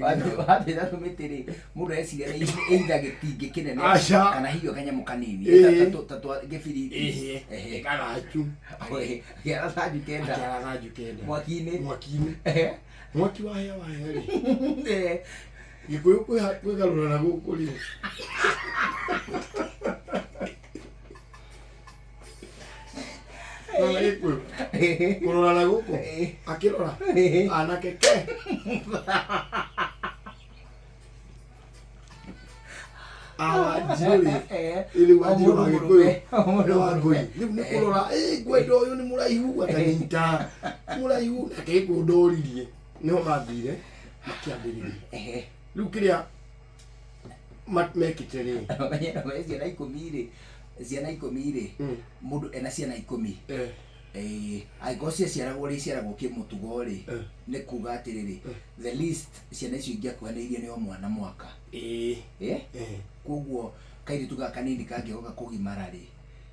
Watwĩra tũmĩtĩ rĩ, mũndũ areciria nĩ either gĩtingĩ kĩnene Aca. kana hihi o kanyamũ kanini ta twa gĩbiriti. Ĩhĩ. Ĩkaranju. Kĩara thanju 9. Akĩara thanju 9. Mwaki-inĩ. Mwaki-inĩ. Mwaki wahĩa wahĩa rĩ, Gĩkũyũ kwĩgarũra na gũkũ rĩ, Nona Gĩkũyũ kũrora na gũkũ, akĩrora anake ke awanjirũ rĩ, rĩu wanjirũ wa Gĩkũyũ na Wangũi rĩu nĩ kũrora, ĩ ngwenda ũyũ nĩ mũraihu, akanyita mũraihu, nake Gĩkũyũ ndoririe, nĩho mathire makĩambĩrĩria. Rĩu kĩrĩa mekĩte rĩ, Ciana 10 rĩ, ciana 10 rĩ, mũndũ ena ciana 10, angĩkorwo ciaciaragwo rĩ, ciaragwo kĩmũtugo rĩ, nĩ kuga atĩrĩrĩ, the least ciana icio ingĩakuhanĩirie nĩ o mwana mwaka. Eh? Koguo kairĩtu gaka kanini kangĩgoka kũgimara rĩ,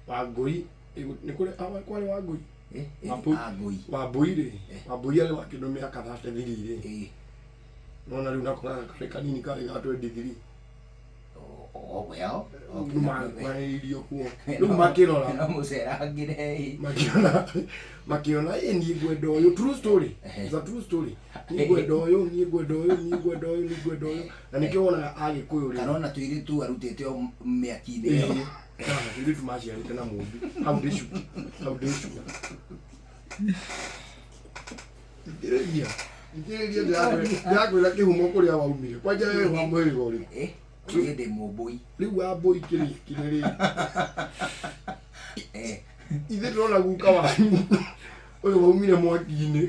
Wangũi nĩ kũrĩ kwarĩ Wangũi. Wambũi. Angũi. Wambũi rĩ, Wambũi arĩ wa kĩndũ mĩaka 33 rĩ, nona rĩu nako gaka karĩ kanini karĩ ga 23. Oh, well, Rĩu makuhanĩrĩirie ũguo, rĩu makĩrora, no mũcerangĩre. Makĩona ĩ niĩ ngwenda ũyũ. True story. It's a true story. Niĩ ngwenda ũyũ, niĩ ngwenda ũyũ, niĩ ngwenda ũyũ, niĩ ngwenda ũyũ, na nĩkĩo wonaga Agĩkũyũ rĩ, Kana ona tũirĩtu arutĩte o mĩaki-inĩ ĩyo. Ĩĩ, tũirĩtu maciarĩte na mũmbi hau ndĩcu, hau ndĩcu. Thikĩrĩria, thikĩrĩria, ndĩrakwĩra kĩhumo kũrĩa waumire kwanja wewe wa mũhĩrĩga ũrĩkũ? Niĩ ndĩ Mũmbũi. Rĩu Wambũi kĩrĩkire rĩ, ithe ndĩrona guka wanyu ũyũ waumire mwaki-inĩ.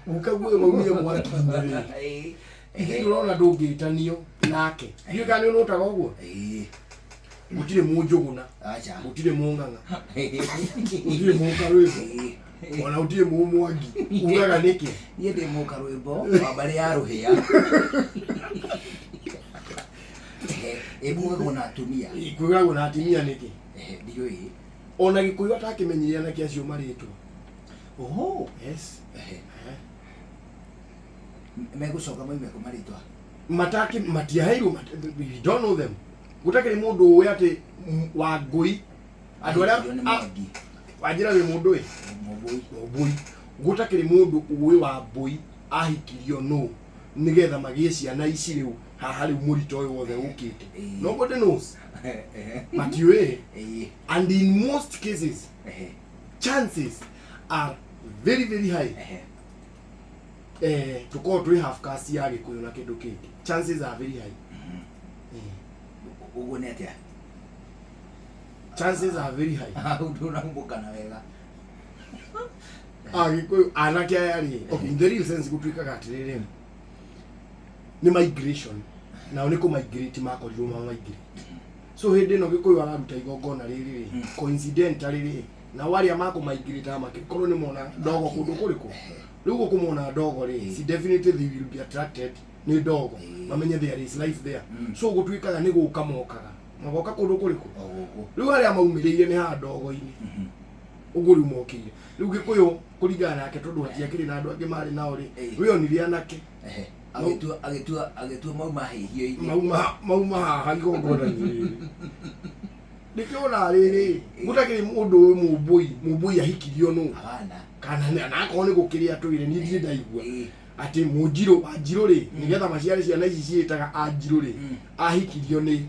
Guka guoyo waumire mwaki-inĩ rĩ, ithe ndĩrona ndũngĩtanio nake. Ndiũĩ kana nĩ ũnũtaga ũguo. Gũtirĩ Mũnjũgũna, Aca. gũtirĩ Mũng'ang'a, gũtirĩ Mũkarwĩmbo, ona gũtirĩ Mũmwangi. Ugaga nĩkĩ? Niĩ ndĩ Mũkarwĩmbo wa mbarĩ ya Rũhĩa. Ĩmugagwo na atumia. Kwĩragwo na atumia nĩkĩ? Ndiũĩ. Ona Gĩkũyũ atakĩmenyire anake acio marĩtwa. Oho. Yes. Megũcoka moime kũ marĩtwa? Mataki matiaheirwo, we don't know them. Gũtakĩrĩ mũndũ ũĩ atĩ Wangũi andũ arĩa Ahikirio nĩ Mwangi. Wanjĩra wĩ mũndũ ĩ? Mũmbũi. Mũmbũi. Gũtakĩrĩ mũndũ ũĩ Wambũi ahikirio nũ nĩgetha magĩe ciana ici rĩu haha rĩu mũrito ũyũ wothe ũkĩte. Nobody knows. Matiũĩ. And in most cases, chances are very very high, tũkorwo twĩ half caste ya Gĩkũyũ na kĩndũ kĩngĩ. Chances are very high. Ũguo nĩ atĩa? Chances are very high. Hau ndũnahumbũkana wega. Agĩkũyũ anake aya rĩ, okay, in the real sense gũtuĩkaga atĩrĩrĩ, nĩ migration, nao nĩ kũ-migrate makorirwo ma migrate. So hĩndĩ ĩno Gĩkũyũ araruta igongona rĩrĩ rĩ, coincidentally rĩ, nao arĩa makũ-migrate makĩkorwo nĩ mona ndogo kũndũ kũrĩkũ rĩu gũkũ mona ndogo rĩ, si definitely they will be attracted nĩ ndogo, mamenye there is life there. So gũtuĩkaga nĩ gũka mokaga, magoka kũndũ kũrĩkũ? O gũkũ. Rĩu harĩa maumĩrĩire nĩ haha ndogo-inĩ ũguo rĩu mokĩire. Rĩu Gĩkũyũ kũringana nake, tondũ hatiakĩrĩ na andũ angĩ marĩ nao rĩ, we onire anake. Agĩtua mauma hĩhio-inĩ. Mauma haha igongona-inĩ rĩrĩ. Nĩkĩo ona rĩrĩ gũtakĩrĩ mũndũ ũyũ Mũmbũi ahikirio nũ. Hapana. Kana na akorwo nĩ gũkĩrĩ atũire, niĩ ndirĩ ndaigua atĩ Mũnjirũ Wanjirũ rĩ, nĩgetha maciare ciana ici ciĩtaga Anjirũ rĩ, ahikirio nĩ